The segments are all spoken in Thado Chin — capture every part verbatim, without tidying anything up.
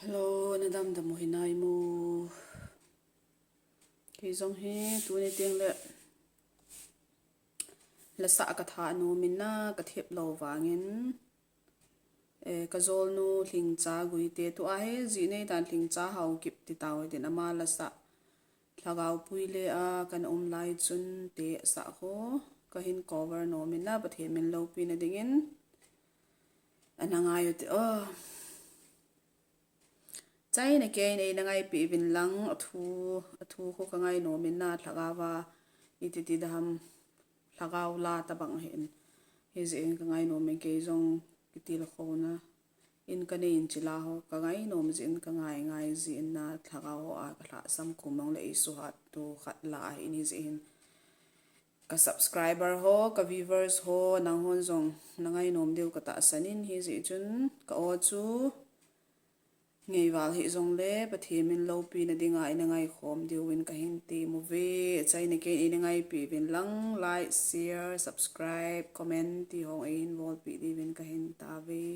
Hello, na damdam u hinai mo? Kei jong hi tuni teng le la sah ka thah nom in na ka thep lou vangin, eh, ka jolnu Lhingcha Guite, tua hi ji nei dan Lhingcha Haokip ti tau hitin, ama la sah Lhagao Pui le a kana um lai chun te sah ho ka hin cover nom in na Pathen min loupina dingin ana ngai u te o. Chai na kei nei na ngaipi vin lang, a thu, a thu kho ka ngai nom in na Lhagao va iti ti dam, Lhagao la tabang hin. Hi jeh in ka ngai nom in kei jong kitil khona in ka nei in chila ho ka ngai nom jeh in ka ngai ngai jeh in na Lhagao ho a ka lhasam kum mong le i suhat tu khat la a hin hi jeh in ka subscriber ho, ka viewers ho, nang hon jong na ngai nom diu ka tahsan in hi jeh chun ka o chu ngei val hi jong le Pathen min loupina dinga i na ngai khom diu in ka hin ti mo ve. Chai na kei i na ngaipi vin lang, like, share, subscribe, comment ti hong ei hin bolpi diu in ka hin ta ve.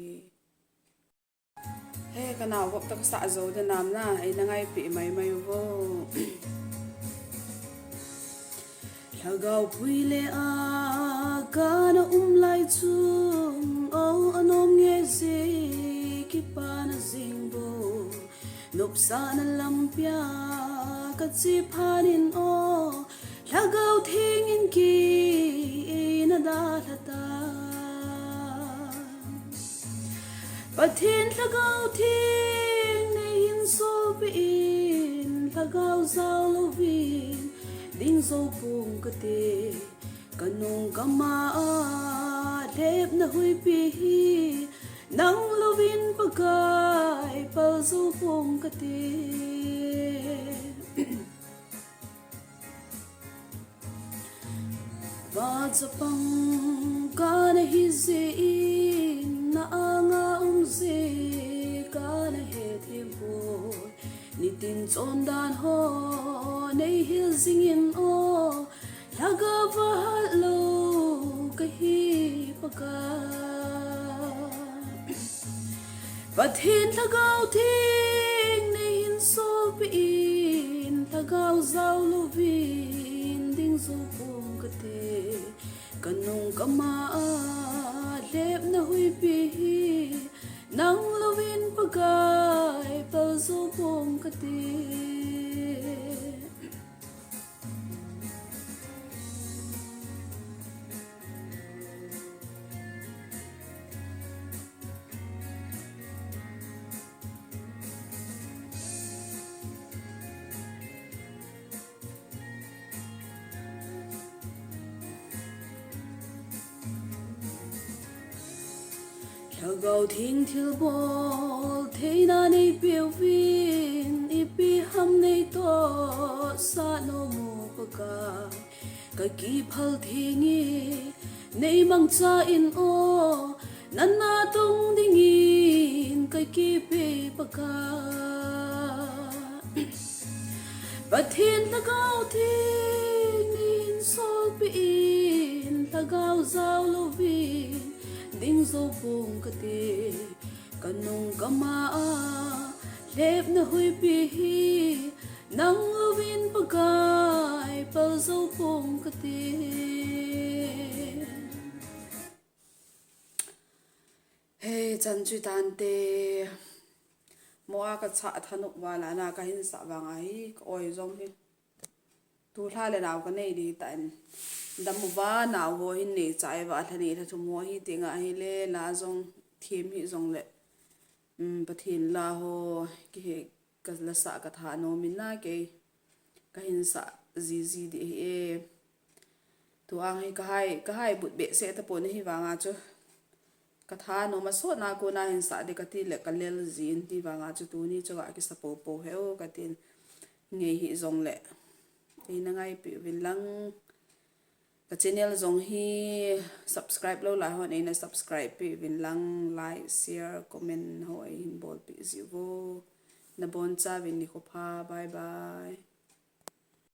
He, ka nao vop ta ka sah jou de nam na, ei na ngaipi mai mai u vo. Lhagao Pui le a kana um lai chun, o anom nge je kipana jing bo. Nopsahna lampia ka che phat in o, Lhagao Theng in kei na dalha ta. Pathen Lhagao Theng nei hin solpeh in, Lhagao jao louvin ding jou pong kate. Ka nung ka ma a lhepna huipi hi, nang louvin Pakai pal jou pong kate. Vachapang kana hi jeh in, na anga um jeh kana hethem poi. Nitin chondan ho nei hil jing in o, Lhagao va hat lou ka hi Pakai. Pathen Lhagao Theng nei hin solpeh in, Lhagao jao louvin ding jou pong kate. Ka nung ka ma a lhepna huipi hi, nang louvin Pakai pal jou pong kate. Lhagao Theng thilbol theina nei peuvin, ipi ham nei tohsah nom u Pakai. Ka kiphal theng e, nei mangcha in o, na natong dingin ka kipe Pakai. Pathen Lhagao Theng nei hin solpeh in, Lhagao jao louvin ding jou pong kate. Ka nung ka ma a lhepna huipi hi, nang louvin Pakai pal jou pong kate. He, chan chu tante. Mo a ka chah thanop vala na ka hin sah vang ahi, ka oi jong hi. Tulha le nao ka nei di ta in. Dam uva nao ho hin nei chai va, lha ni lha thum ho hi ti nga hi le, la jong thim hi jong le. Um, Pathen la ho ki he ka la sah ka thah nom in na kei ka hin sah jiji di hi e. Tua hi ka hai, ka hai but behseh tapon hi vanga chu. Ka thah nom a sot na ko na hin sah di ka ti le ka lel jin ti vanga chu tuni chu a kisa popo he o ka tin. Ngei hi jong le. Ei na ngaipi vin lang. Ka channel jong hi subscribe lou lai hon ei na subscribe pi vin lang, like, share, comment ho ei hin bolpi jiu vo. Na bon cha vin ni kho pha, bye bye.